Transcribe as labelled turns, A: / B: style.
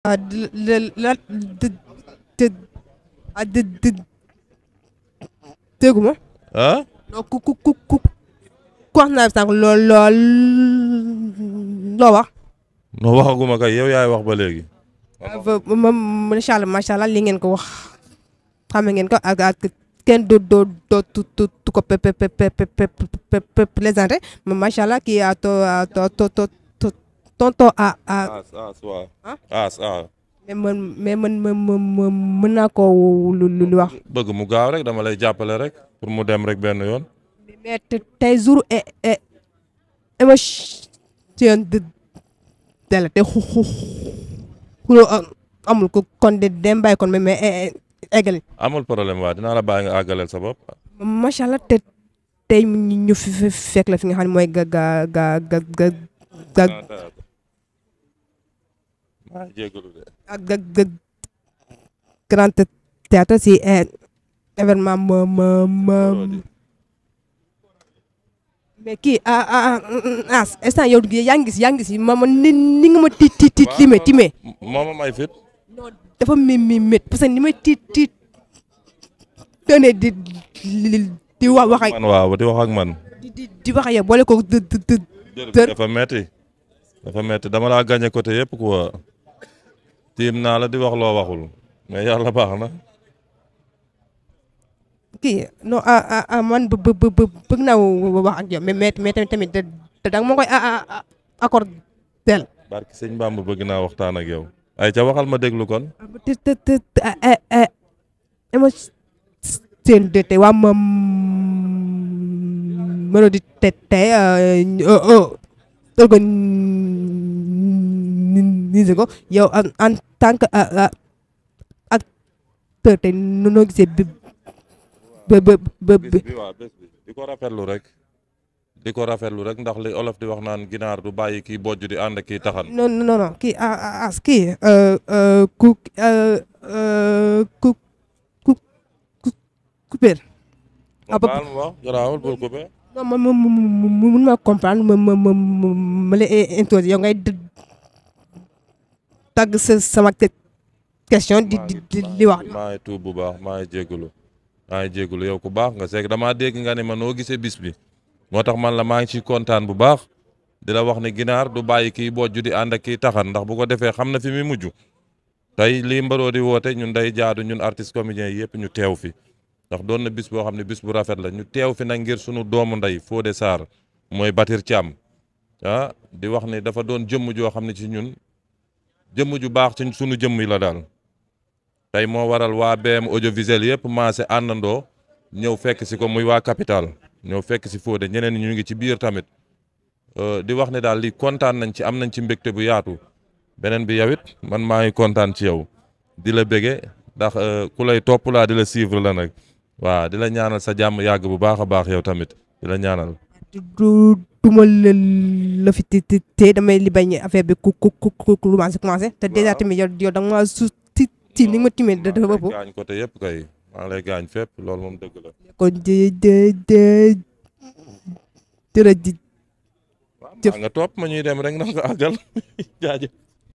A: la dégguma.
B: ah.
A: non ku wax naa sànq loo wax.
B: non waxaguma kay yow yaay wax ba léegi.
A: macha allah li ngeen ko wax xame ngeen ko ak kenn du ko présenté macha allah kii tonton mais man mën naa ko lu wax.
B: bëgg mu gaaw rek dama lay jàppale rek pour mu dem rek benn yoon.
A: mais tey jour émotion de la te xuloo amul ko kon de dem bàyyi kon mais eggali.
B: amul problème waa dinaa la bàyyi nga àggaleel sa bopp.
A: macha allah te tey ñu fi fekk la fi nga xam ne mooy
B: maa ngi jégalu de.
A: grand théâtre si événement mais kii instant yow yaa ngi gis ma ni nga ma tiit timee.
B: moo ma may fit.
A: non dafa mét parce que ni may tiit tënee di wax ak
B: man waaw di wax ak man.
A: di wax ak yow boole ko
B: dafa metti dama laa gagné côté yëpp quoi. tiim naa la di wax loo waxul mais yàlla baax na.
A: kii non man bëgg naa wax ak yow mais tamit da nga ma koy accordé.
B: barki sëñ Bamba bëgg naa waxtaan ak yow. ay ca waxal ma déglu kon. émotion de tey waa Marodi tey organiser ko yow en tant que acteur tey noo gisee bi waaw bés bi di ko rafetlu rek ndax li olof di wax naan ginaar du bàyyi kii bojj di ànd kii taxan.
A: non kii kii ku couper.
B: baal ma wax garaawul bul couper.
A: non mun ma comprendre ma la introsé yow ngay tagg sama question di wax.
B: maa ngi tuub bu baax maa ngi jégalu yow ku baax nga seeg damaa dégg nga ne ma noo gisee bis bi moo tax man la maa ngi ciy kontaan bu baax di la wax ne ginaar du bàyyi kii bojj di ànd ak kii taxan ndax bu ko defee xam na fi muy mujj tey lii mbaroo di woote ñun day jaadu ñun artistes comédiens yëpp ñu teew fi ndax doon na bis boo xam ne bis bu rafet la ñu teew fi nag ngir sunu doomu ndey Fodé Sarr mooy Batir Thiam di wax ni dafa doon jëmm joo xam ne ci ñun jëmm ju baax ci sunu jëmm yi la daal. tey moo waral waa BM audiovisuel yëpp maase àndandoo ñëw fekk si ko muy waa capital ñëw fekk si Fodé ñeneen ñu ngi ci biir tamit di wax ne daal li kontaan nañ ci am nañ ci mbégte bu yaatu beneen bi yow it man maa ngi kontaan ci yow di la bége ndax ku lay topp laa di la suivre la nag waaw di la ñaanal sa jàmm yàgg bu baax a baax yow tamit di la ñaanal.
A: duma la fi te damay li bañ affaire bi ku commencé te déjà tamit yow da nga maa si ni ma timee dafa bëpp
B: gaañ côté yëpp kay maa lay gaañ fépp loolu moom dëgg la.
A: kon jërëjëf.
B: nga topp ma ñuy dem rek na nga àggal jaajëf.